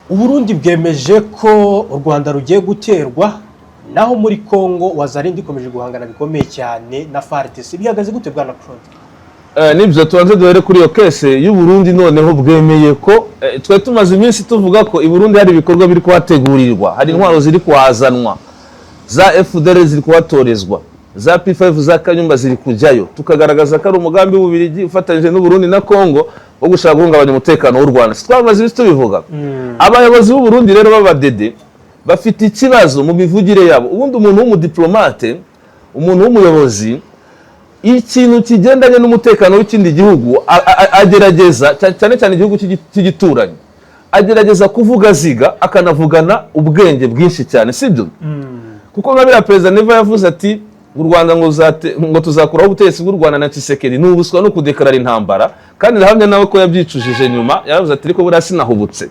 Uburundi bwemeje ko u Rwanda rugiye guterwa, naho muri Congo Wazalendo ikomeje guhangana bikomeye cyane na FARDC. Bihagaze gute, bwana Claude? Nibyo, tubanze duhere kuri iyo case y'u Burundi. Noneho bwemeye ko twari tumaze iminsi tuvuga ko i Burundi hari ibikorwa biri kuhategurirwa, hari intwaro ziri kuhazanwa, za FDLR ziri kuhatorezwa, za P5 za Kanyumba ziri kujyayo, tukagaragaza ko ari umugambi w'Ububiligi ufatanyije n'u Burundi na Congo wo gushaka guhungabanya umutekano w'u Rwanda. Si twamaze iminsi tubivuga? Abayobozi b'u Burundi rero b'abadede bafite ikibazo mu mivugire yabo. Ubundi umuntu w'umudiplomate, umuntu w'umuyobozi, ikintu kigendanye n'umutekano w'ikindi gihugu agerageza cyane cyane igihugu cy'igituranyi, agerageza kuvuga aziga, akanavugana ubwenge bwinshi cyane, sibyo? Kuko nka biriya Perezida Neva yavuze ati ngo u Rwanda ngo tuzakuraho ubutegetsi bw'u Rwanda na Tshisekedi, ni ubuswa no kudekarara intambara. Kandi ndahamya nawe ko yabyicujije nyuma, yaravuze ati: "Ariko buriya sinahubutse."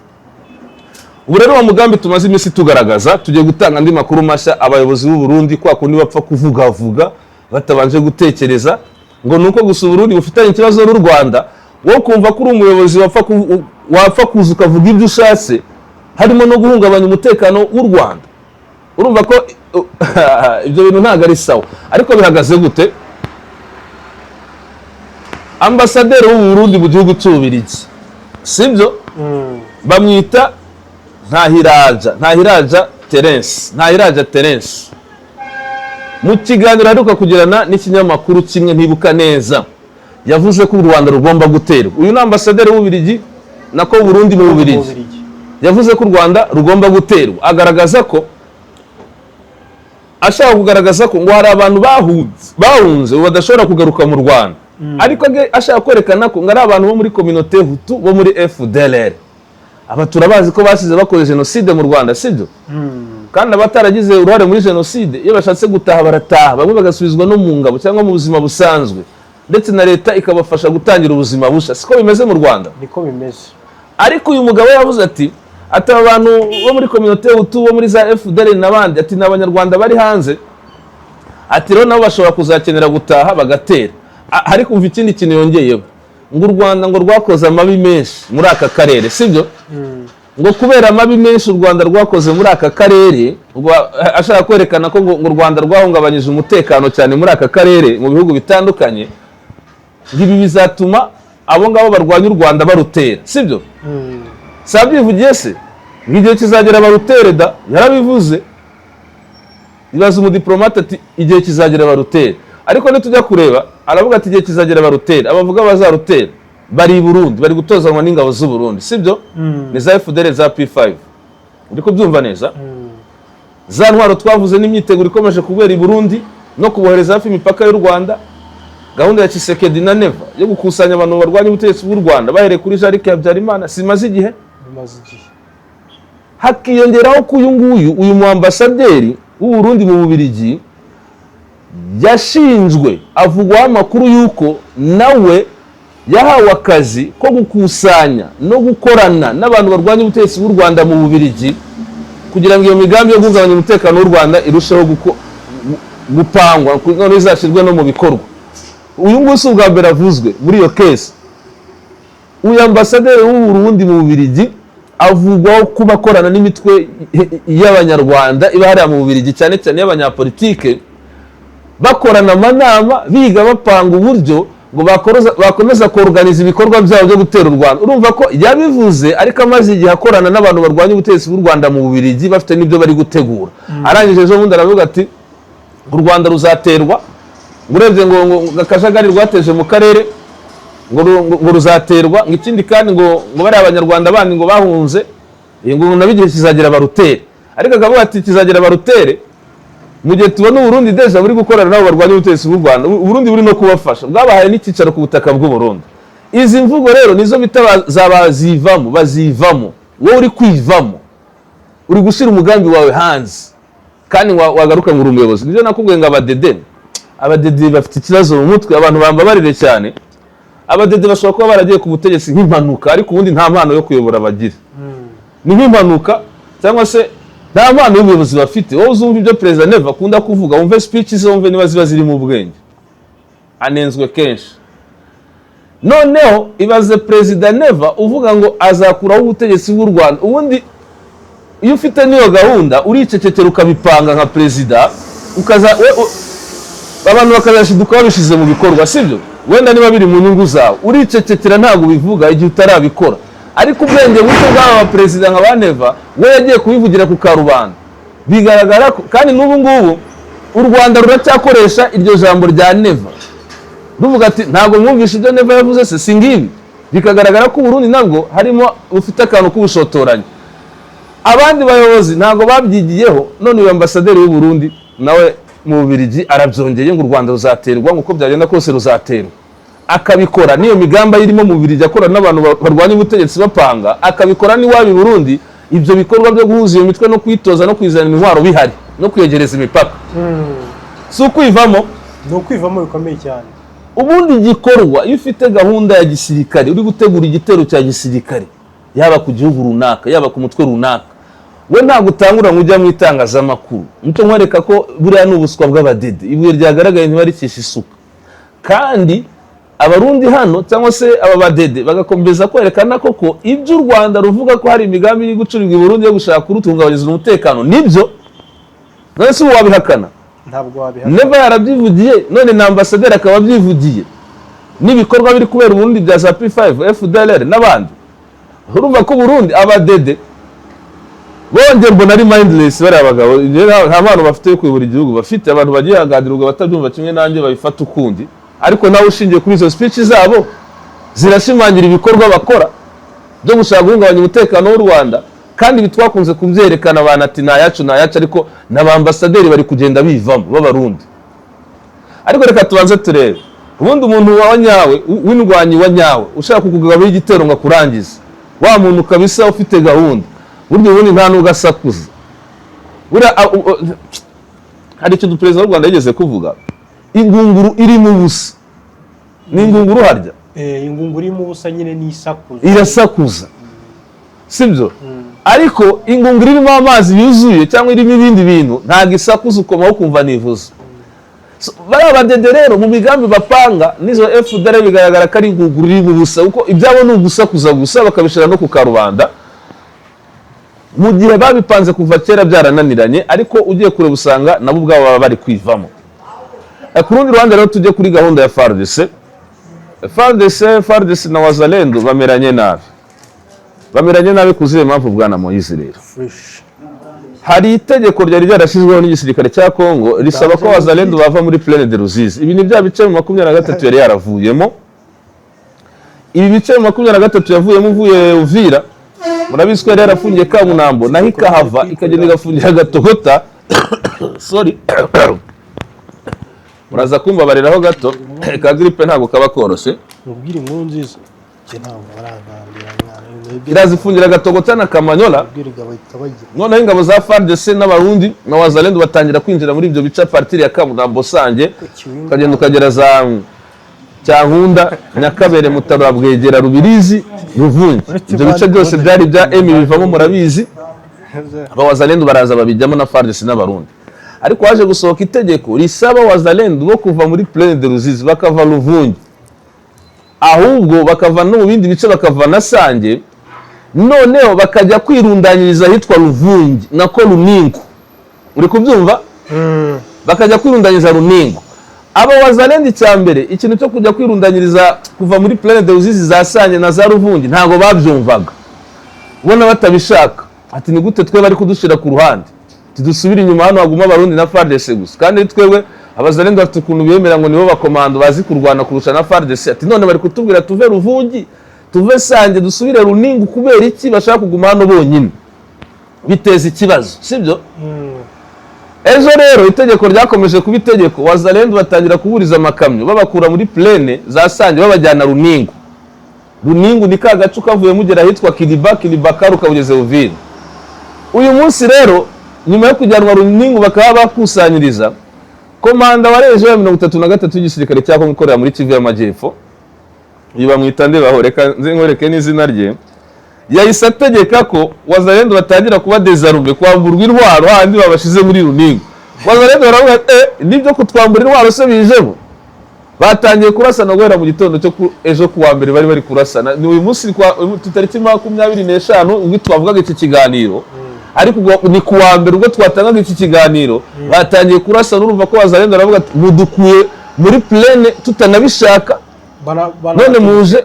Ubu rero uwo mugambi tumaze iminsi tugaragaza, tugiye gutanga andi makuru mashya. Abayobozi b'u Burundi, kwa kundi bapfa kuvugavuga batabanje gutekereza, ngo ni uko gusa Uburundi bufitanye ikibazo n'u Rwanda, wowe kumva ko uri umuyobozi wapfa kuza ukavuga ibyo ushatse, harimo no guhungabanya umutekano w'u Rwanda, urumva ko ibyo bintu ntabwo ari sawa. Ariko bihagaze gute? Ambasaderi w'u Burundi mu gihugu cy'Ububiligi, sibyo? Bamwita Ntahiraja Terence. Ntahiraja Terence mu kiganiro aheruka kugirana n'ikinyamakuru kimwe ntibuka neza, yavuze ko u Rwanda rugomba guterwa. Uyu ni ambasaderi w'Ububiligi, nako Burundi mu Bubiligi. Bubiligi. Yavuze ko u Rwanda rugomba guterwa, agaragaza ko ashaka kugaragaza ko ngo hari abantu bahunze ubu badashobora kugaruka mu Rwanda, ariko ashaka kwerekana ko ngo ari abantu bo muri communauté Hutu, bo muri FDLR. Aba turabazi ko basize bakoze jenoside mu Rwanda, sibyo? Kandi abataragize uruhare muri jenoside, iyo bashatse gutaha barataha, bamwe bagasubizwa no mu ngabo cyangwa mu buzima busanzwe, ndetse na leta ikabafasha gutangira ubuzima bushya. Siko bimeze mu Rwanda? Niko bimeze. Ariko uyu mugabo yavuze ati aba bantu bo muri communauté Hutu, bo muri za FDLR n'abandi, ati ni Abanyarwanda bari hanze, ati rero nabo bashobora kuzakenera gutaha bagatera. Hari kumva ikindi kintu yongeyeho, ngo u Rwanda ngo rwakoze amabi menshi muri aka karere, sibyo? Ngo kubera amabi menshi u Rwanda rwakoze muri aka karere, ashaka kwerekana ko ngo u Rwanda rwahungabanyije umutekano cyane muri aka karere mu bihugu bitandukanye, ngo ibi bizatuma abo ngabo barwanya u Rwanda barutera, sibyo? Si abyivugiye se ngo igihe kizagera barutere da? Yarabivuze. Ibaza umudiplomate ati igihe kizagera barutere. Ariko nitujya kureba, aravuga ati igihe kizagera barutere. Abavuga bazarutera bari i Burundi, bari gutozanwa n'ingabo z'u Burundi, sibyo? Ni za FDLR, za P5, uri kubyumva neza? Za ntwaro twavuze n'imyiteguro ikomeje kubera i Burundi no kubohereza hafi imipaka y'u Rwanda, gahunda ya Tshisekedi na Neva yo gukusanya abantu barwanya ubutegetsi bw'u Rwanda bahereye kuri Jean Luc Habyarimana simaze igihe? Bimaze igihe. Hakiyongeraho ko uyu nguyu, uyu mu ambasaderi w'u Burundi mu Bubiligi, yashinjwe, avugwaho amakuru y'uko nawe yahawe akazi ko gukusanya no gukorana n'abantu barwanya ubutegetsi bw'u Rwanda mu Bubiligi, kugira ngo iyo migambi yo guhungabanya umutekano w'u Rwanda irusheho gupangwa, noneho izashyirwe no mu bikorwa. Uyu nguyu si ubwa mbere avuzwe muri iyo case. Uyu ambasaderi w'u Burundi mu Bubiligi avugwaho kuba akorana n'imitwe y'Abanyarwanda iba hariya mu Bubiligi, cyane cyane y'abanyapolitike, bakorana amanama, biga, bapanga uburyo ngo bakomeza koruganiza ibikorwa byabo byo gutera u Rwanda. Urumva ko yabivuze ariko amaze igihe akorana n'abantu barwanya ubutegetsi bw'u Rwanda mu Bubiligi, bafite n'ibyo bari gutegura. Arangije ejo bundi aravuga ati u Rwanda ruzaterwa, ngo urebye ngo akajagari rwateje mu karere, ngo ruzaterwa, ngo ikindi kandi ngo bariya Abanyarwanda bandi ngo bahunze, ngo nabo igihe kizagera barutere. Ariko akavuga ati kizagera barutere mu gihe tubona Uburundi déjà buri gukorana nabo barwanya ubutegetsi bw'u Rwanda, Uburundi buri no kubafasha, bwabahaye n'icyicaro ku butaka bw'u Burundi. Izi mvugo rero nizo bita za bazivamo. Bazivamo, wowe uri kwivamo, uri gushyira umugambi wawe hanze, kandi wagaruka ngo uri umuyobozi. Nibyo nakubwiye ngo abadede bafite ikibazo mu mutwe. Abantu bambabarire cyane, abadede bashobora kuba baragiye ku butegetsi nk'impanuka, ariko ubundi nta mpano yo kuyobora bagira. Ni nk'impanuka cyangwa se nta mpano y'ubuyobozi bafite. Wowe uzumva ibyo Perezida Neva akunda kuvuga, wumve speech ze, wumve niba ziba ziri mu bwenge. Anenzwe kenshi. Noneho ibaze Perezida Neva uvuga ngo azakuraho ubutegetsi bw'u Rwanda. Ubundi Iyo ufite n'iyo gahunda, uricecekera, ukabipanga nka perezida, ukaza abantu bakazashiduka babishyize mu bikorwa, sibyo? Wenda niba biri mu nyungu zawe, uricecekera, ntabwo ubivuga igihe utarabikora. Ariko ubwenge buke bw'aba baperezida nka ba Neva, we yagiye kubivugira ku karubanda, bigaragara ko kandi n'ubu ngubu u Rwanda ruracyakoresha iryo jambo rya Neva, ruvuga ati: "Ntabwo mwumvishe ibyo Neva yavuze se? Si ngibi?" Bikagaragara ko Uburundi nabwo harimo bufite akantu k'ubushotoranyi. Abandi bayobozi ntabwo babyigiyeho. None uyu ambasaderi w'u Burundi nawe mu Bubiligi arabyongeye ngo u Rwanda ruzaterwa, ngo uko byagenda kose ruzaterwa. Akabikora n'iyo migambi ayirimo mu Bubiligi, akora n'abantu barwanya ubutegetsi bapanga, akabikora n'iwabo i Burundi. Ibyo bikorwa byo guhuza iyo mitwe no kuyitoza no kuyizanira intwaro bihari no kwegereza imipaka, si ukwivamo? Ni ukwivamo bikomeye cyane. Ubundi igikorwa, iyo ufite gahunda ya gisirikare, uri gutegura igitero cya gisirikare, yaba ku gihugu runaka, yaba ku mutwe runaka, we ntabwo utangura ngo ujya mu itangazamakuru. Muco nkwereka ko buriya ni ubuswa bw'abadede. Ibuye ryagaragaye ntibarikisha isuka. Kandi Abarundi hano cyangwa se aba badede bagakomeza kwerekana koko ibyo u Rwanda ruvuga, ko hari imigambi iri gucurirwa i Burundi yo gushaka kuruhungabanyiriza umutekano. Nibyo. None se ubu wabihakana? Ntabwo wabihakana. Neva yarabyivugiye, none na ambasaderi akaba abyivugiye, n'ibikorwa biri kubera Uburundi bya za P5, FDLR n'abandi. Urumva ko Burundi abadede bongeye, mbona ari mindless bariya bagabo. Njye nta mpano bafite yo kuyobora igihugu. Bafite abantu bagiye haganirwa batabyumva kimwe nanjye, babifata ukundi, ariko nawe ushingiye kuri izo speech zabo, zirashimangira ibikorwa bakora byo gushaka guhungabanya umutekano w'u Rwanda. Kandi ibi twakunze kubyerekana, abantu ati: "Ni ayacu, ni ayacu." Ariko n'abambasaderi bari kugenda bivamo b'Abarundi. Ariko reka tubanze turebe. Ubundi umuntu wa nyawe, w'indwanyi wa nyawe, ushaka kukugabaho igitero ngo akurangize, wa muntu kabisa ufite gahunda, burya ubundi nta nubwo asakuza. Buriya hari ikintu perezida w'u Rwanda yigeze kuvuga: ingunguru irimo ubusa ni ingunguru harya? Ingunguru irimo ubusa nyine ni isakuza. Irasakuza, sibyo? Ariko ingunguru irimo amazi yuzuye cyangwa irimo ibindi bintu ntabwo isakuza, ukomaho ukumva nivuze. So, bariya badede rero mu migambi bapanga n'izo FDLR, bigaragara ko ari ingunguru irimo ubusa, kuko ibyabo ni ugusakuza gusa, bakabishyira no ku karubanda, mu gihe babipanze kuva kera byarananiranye. Ariko ugiye kureba usanga nabo ubwabo baba bari kwivamo. Ku rundi ruhande rero, tujye kuri gahunda ya FARDC. FARDC na Wazalendo bameranye nabi. Bameranye nabi ku zihe mpamvu, bwana Moyizi? Rero Fresh. hari itegeko ryari ryarashyizweho n'igisirikare cya Congo risaba ko Wazalendo bava muri Plaine de Ruzizi. Ibi ni bya bice mu 23 yari yaravuyemo. Ibi bice mu 23 yavuyemo uvuye Uvira, murabizi ko yari yarafungiye Kamunambo, naho ikahava ikagenda igafungira Gatogota. Sorry, muraza kumbabariraho gato, ka grippe ntabwo kaba koroshye. Mubwire inkuru nziza, njye ntabwo baragambira mwana. Mwebwe Irazifungira Gatogota na Kamanyola. Mubwire bahita bagira. Noneho ingabo za FARDC n'Abarundi na Wazalendo batangira kwinjira muri ibyo bice à partir ya Kamunambo, Sange, ukagenda ukagera za Cyankunda, Nyakabere, Mutarura, Bwegera, Rubirizi, Ruvungi. Ibyo bice byose byari ibya M bivamo, murabizi. Aba Wazalendo baraza babijyamo na FARDC n'Abarundi. Ariko haje gusohoka itegeko risaba Wazalendo bo kuva muri Plaine de Ruzizi, bakava Ruvungi, ahubwo bakava no mu bindi bice, bakava na Sange, noneho bakajya kwirundanyiriza ahitwa Ruvungi, nako Runingu. Uri kubyumva? Bakajya kwirundanyiriza Runingu. Aba Wazalendo, icya mbere, ikintu cyo kujya kwirundanyiriza, kuva muri Plaine de Ruzizi, za Sange na za Ruvungi, ntabwo babyumvaga, ubona batabishaka. Ati: "Ni gute twe bari kudushyira ku ruhande? Tidusubire inyuma, hano haguma Abarundi na FARDC gusa." Kandi twebwe Abazalendo bafite ukuntu bemera ngo nibo bakomando bazi kurwana kurusha na FARDC. Ati: "None bari kutubwira tuve Ruvungi, tuve Sange, dusubire Runingu, kubera iki bashaka kuguma hano bonyine?" Biteza ikibazo, sibyo? Ejo rero itegeko ryakomeje kuba itegeko, Wazalendo batangira kuburiza amakamyo, babakura muri plaine za Sange, babajyana Runingu. Runingu ni ka gace ukavuyemo ugera ahitwa Kiliba, Kiliba Karu, ukabugeze Uvira. Uyu munsi rero, nyuma yo kujyanwa Runingu bakaba bakusanyiriza, komanda wa région ya 33 y'igisirikare cya Kongo ikorera muri Kivu y'Amajyepfo, uyu bamwita Ndebaho, reka nze nkwereke n'izina rye, yahise ategeka ko Wazalendo batangira kuba désarmer, kwamburwa intwaro handi babashize muri Runingu. Wazalendo baravuga ati: "Nibyo kutwambura intwaro se bijemo?" Batangiye kurasana guhera mu gitondo cyo ejo kuwa mbere. Bari bari kurasana. Ni uyu munsi tariki 25 ubwo twavugaga iki kiganiro. Ariko ubwo ni ku wa mbere ubwo twatangaga iki kiganiro, batangiye kurasa. Urumva ko Wazalendo baravuga ati: "Mudukuye muri plaine tutanabishaka, none muje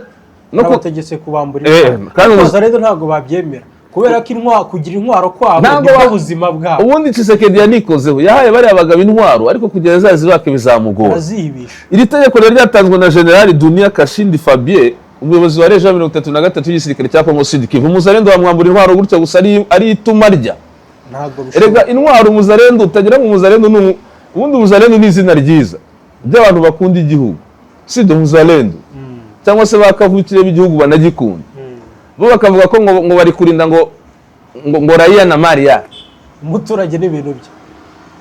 no ku Bategetse kubambura intwaro." Kandi Wazalendo ntabwo babyemera, kubera ko intwaro, kugira intwaro kwabo Ntabwo nibwo buzima bwabo. Ubundi Tshisekedi yanikozeho, yahaye bariya bagabo intwaro, ariko kugira zazibake bizamugora. Barazibisha. Iri tegeko rero ryatanzwe na General Dunia Kashindi Fabien, umuyobozi wa région 33 y'igisirikare cya Congo Sud Kivu. Umuzalendo wamwambura intwaro gutya gusa ari ituma rya? Ntabwo Erega bishoboka. intwaro umuzalendo utagira ngo umuzalendo ni ubundi umuzalendo ni izina ryiza ry'abantu bakunda igihugu, sibyo? Umuzalendo cyangwa se ba kavukire b'igihugu banagikunda, bo bakavuga ko ngo bari kurinda ngo raia na mali yake. Umuturage n'ibintu bye.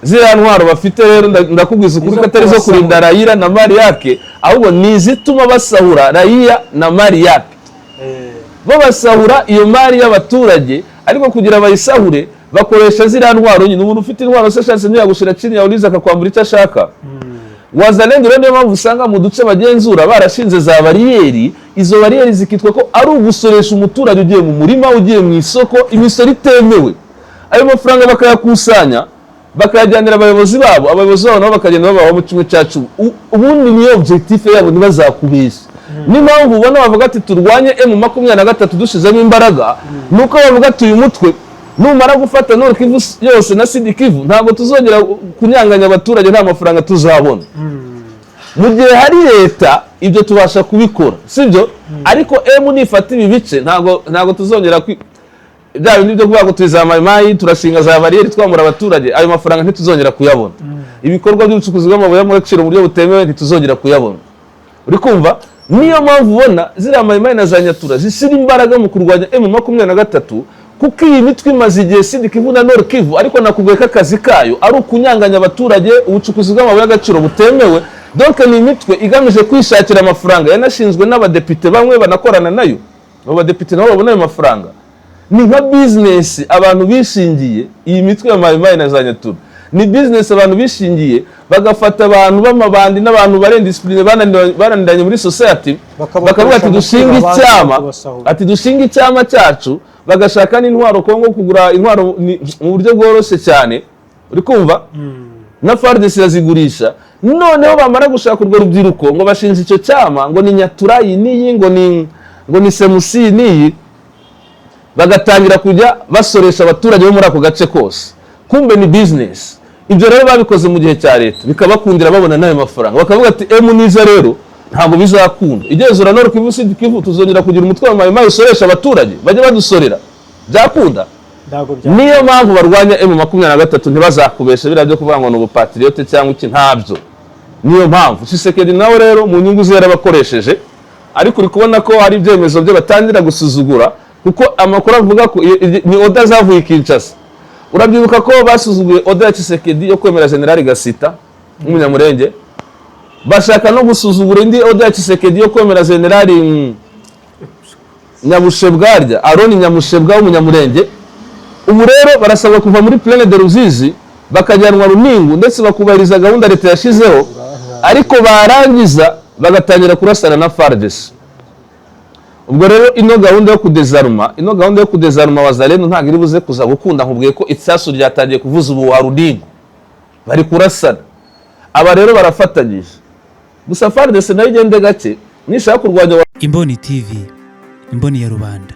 Ziriya ntwaro bafite rero, ndakubwiza ukuri Izo ko atari zo kubasahura. kurinda raia na mali yake, ahubwo ni izituma basahura raia na mali yake. Bo basahura iyo mari y'abaturage, ariko kugira bayisahure bakoresha ziriya ntwaro nyine. Umuntu ufite intwaro se ashatse ntiyagushira chini ya uliza akakwambura icyo ashaka? Wazalendo rero niyo mpamvu usanga mu duce bagenzura barashinze za bariyeri. Izo bariyeri zikitwa ko ari ugusoresha umuturage ugiye mu murima, ugiye mu isoko, imisoro itemewe. Ayo mafaranga bakayakusanya, bakayajyanira abayobozi babo. Abayobozi babo nabo bakagenda babahamo 1/10. Ubundi niyo objectif yabo, ntibazakubeshye. N'impamvu ubona bavuga ati: "Turwanye M23 dushizemo imbaraga", nuko bavuga ati: "Uyu mutwe numara gufata Nord Kivu yose na Sud Kivu, ntabwo tuzongera kunyanganya abaturage, nta mafaranga tuzabona." Mu gihe hari leta ibyo tubasha kubikora, sibyo? Ariko M nifata ibi bice, ntabwo tuzongera bya bindi byo kuvuga ngo turi za mayimayi, turashinga za bariyeri, twamura abaturage. Ayo mafaranga ntituzongera kuyabona. Ibikorwa by'ubucukuzi bw'amabuye y'agaciro mu buryo butemewe ntituzongera kuyabona. Uri kumva? Niyo mpamvu ubona ziriya mayimayi na za Nyatura zishyira imbaraga mu kurwanya M23, kuko iyi mitwe imaze igihe Sud Kivu na Nord Kivu, ariko nakubwiye ko akazi kayo ari ukunyanganya abaturage, ubucukuzi bw'amabuye y'agaciro butemewe. Donc ni imitwe igamije kwishakira amafaranga, yanashinzwe n'abadepite bamwe banakorana nayo. Abo badepite nabo babona ayo mafaranga. Ni nka bizinesi abantu bishingiye. Iyi mitwe ya mayimayi na za Nyatura ni bizinesi abantu bishingiye, bagafata abantu b'amabandi n'abantu bari indiscipliné, bananiranye muri society, Bakabakoresha bakavuga ati mu dushinga kwiba abandi icyama, bakabasahura. ati dushinga icyama cyacu, bagashaka n'intwaro. Kongo kugura intwaro mu buryo bworoshye cyane, uri kumva? Na FARDC irazigurisha. Noneho bamara gushaka urwo rubyiruko ngo bashinze icyo cyama, ngo ni Nyatura iyi n'iyi, ngo ni semusi n'iyi, bagatangira kujya basoresha abaturage bo muri ako gace kose. Kumbe ni business. Ibyo rero babikoze mu gihe cya leta bikabakundira, babona n'ayo mafaranga, bakavuga ati: "M niza rero ntabwo bizakunda igenzura Nord Kivu, Sud Kivu, tuzongera kugira umutwe wa mayimayi usoresha abaturage, bajye badusorera, byakunda?" Ntabwo bya Niyo mpamvu barwanya M23. Ntibazakubesha biriya byo kuvuga ngo ni ubupatriote cyangwa iki, ntabyo. Niyo mpamvu Tshisekedi nawe rero mu nyungu ze yarabakoresheje, ariko uri kubona ko hari ibyemezo bye batangira gusuzugura, kuko amakuru avuga ko ni ordre zavuye i Kinshasa. Urabyibuka ko basuzuguye ordre ya Tshisekedi yo kwemera General Gasita w'umunyamurenge, bashaka no gusuzugura indi ordre ya Tshisekedi yo kwemera General Nyabushebwarya Aroni Nyamushebwa w'umunyamurenge. Ubu rero barasabwa kuva muri Plaine de Ruzizi bakajyanwa Runingu, ndetse bakubahiriza gahunda leta yashyizeho, ariko barangiza bagatangira kurasana na FARDC. Ubwo rero ino gahunda yo kudezaruma Wazalendo ntabwo iri buze kuza gukunda. Nkubwiye ko isasu ryatangiye kuvuza ubu wa Runingu, bari kurasana. Aba rero barafatanyije gusa. FARDC nayo igende gake nishaka kurwanya Imboni TV, imboni ya rubanda.